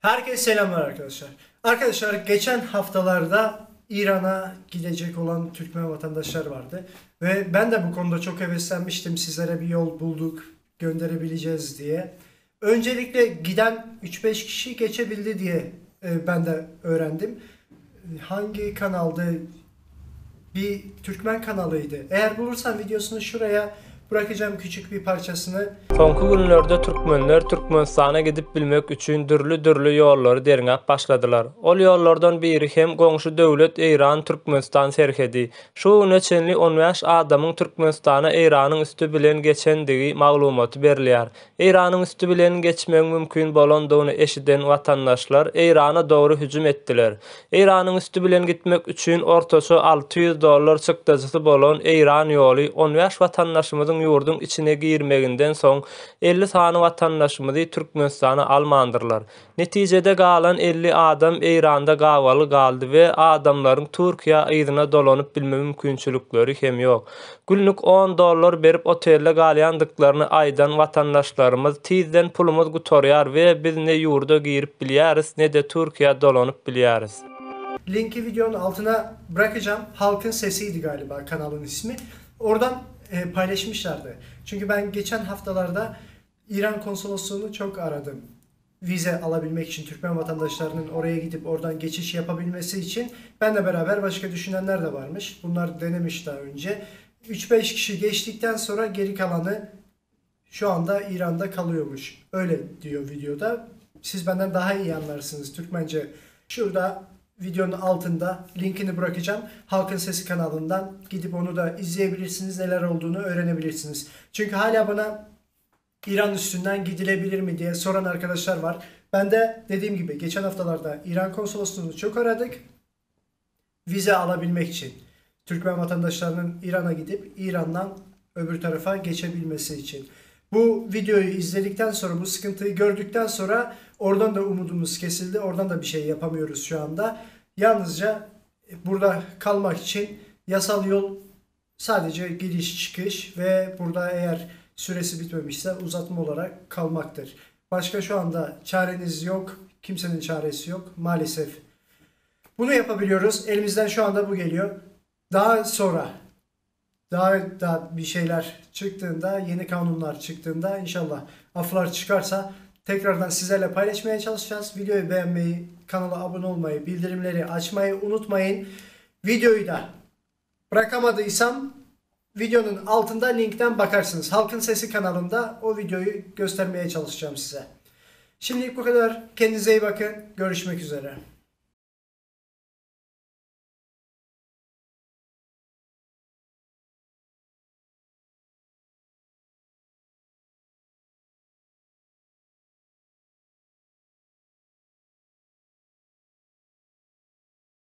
Herkese selamlar arkadaşlar. Arkadaşlar geçen haftalarda İran'a gidecek olan Türkmen vatandaşlar vardı. Ve ben de bu konuda çok heveslenmiştim. Sizlere bir yol bulduk, gönderebileceğiz diye. Öncelikle giden 3-5 kişi geçebildi diye e, ben de öğrendim. Hangi kanaldı? Bir Türkmen kanalıydı. Eğer bulursam videosunu şuraya bırakacağım küçük bir parçasını. Soňky günlerde türkmenler Türkmenistana gidip bilmek üçin dürli-dürli ýollary derňäp başladylar. Ol ýollardan biri hem goňşy döwlet Eýran-Türkmenistan serhedi. Şu güne çenli on bäş adamyň Türkmenistana Eýranyň üsti bilen geçendigi maglumaty berilýär. Eýranyň üsti bilen geçmegiň mümkin bolandygyny eşiden watandaşlar Eýrana dogry hüjüm etdiler. Eýranyň üsti bilen gitmek üçin ortaça 600 dollar çykdajysy bolan Eýran ýoly 15 watandaşymyzyň ýurduň içine girmeginden soň 50 sany watandaşymyzy Türkmenistana almandyrlar. Netijede galan 50 adam Eýranda gabaly galdy we adamlaryň Türkiýä yzyna dolanyp bilme mümkinçilikleri hem ýok. Günlük on dollar berip otelde galýandyklaryny aýdan watandaşlarymyz tizden pulumyz gutarýar we biz ne ýurda girip bilýäris ne-de Türkiýä dolanyp bilýäris. Linki videonun altına bırakacağım. Halkın Sesiydi galiba kanalın ismi. Oradan e, paylaşmışlardı. Çünkü ben geçen haftalarda İran konsolosluğunu çok aradım. Vize alabilmek için Türkmen vatandaşlarının oraya gidip oradan geçiş yapabilmesi için benle beraber başka düşünenler de varmış. Bunlar denemiş daha önce. 3-5 kişi geçtikten sonra geri kalanı şu anda İran'da kalıyormuş. Öyle diyor videoda. Siz benden daha iyi anlarsınız Türkmence. Şurada videonun altında linkini bırakacağım. Halkın Sesi kanalından gidip onu da izleyebilirsiniz. Neler olduğunu öğrenebilirsiniz. Çünkü hala bana İran üstünden gidilebilir mi diye soran arkadaşlar var. Ben de dediğim gibi geçen haftalarda İran konsolosluğunu çok aradık. Vize alabilmek için. Türkmen vatandaşlarının İran'a gidip İran'dan öbür tarafa geçebilmesi için. Bu videoyu izledikten sonra, bu sıkıntıyı gördükten sonra oradan da umudumuz kesildi. Oradan da bir şey yapamıyoruz şu anda. Yalnızca burada kalmak için yasal yol sadece giriş çıkış ve burada eğer süresi bitmemişse uzatma olarak kalmaktır. Başka şu anda çareniz yok. Kimsenin çaresi yok maalesef. Bunu yapabiliyoruz. Elimizden şu anda bu geliyor. Daha sonra daha da bir şeyler çıktığında, yeni kanunlar çıktığında inşallah aflar çıkarsa tekrardan sizlerle paylaşmaya çalışacağız. Videoyu beğenmeyi, kanala abone olmayı, bildirimleri açmayı unutmayın. Videoyu da bırakamadıysam videonun altında linkten bakarsınız. Halkın Sesi kanalında o videoyu göstermeye çalışacağım size. Şimdilik bu kadar. Kendinize iyi bakın. Görüşmek üzere.